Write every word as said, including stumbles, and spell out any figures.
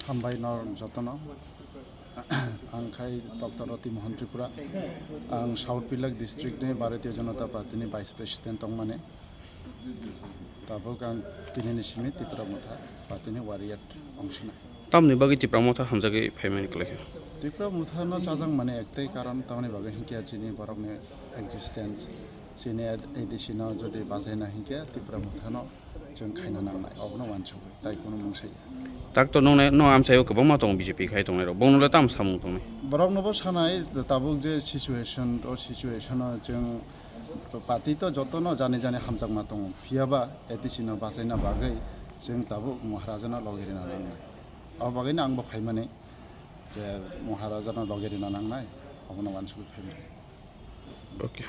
Hambai nor jotono. Ang khai Doctor Roti Mohan Tripura. Ang South Pilak district ni Bharatiya Janata Party ni Vice President tongmani. Tabuk ang tini ni simi Tipra Motha Party ni warrior ongsina. Tamni bagwi Tipra Motha hamjagwi phaimani kwlai kha? Tipra Motha no chajak mani ektai karon tamni bagwi hinkhe chini borok ni existence, chini A D C no jodi bachaina hinkhe Tipra Motha no chwng khaina nangnai, obono uansukwi, tai kunu mungsa ya. Tak to nongnai, no amchaio kwbangma tongo B J P khai tongnai rok, bongno le tamo samung tongnai? Borok no bo sanai, tabuk je situation, o situation o chwng party to joto no jani jani hamjakma tongo, phiya ba A D C no bachaina bagwi chwng tabuk Maharaja no logi rina nangnai. O bagwi no ang bo phaimani, je Maharaja no logi rina nangnai, obono uansukwi phaimani. Okay.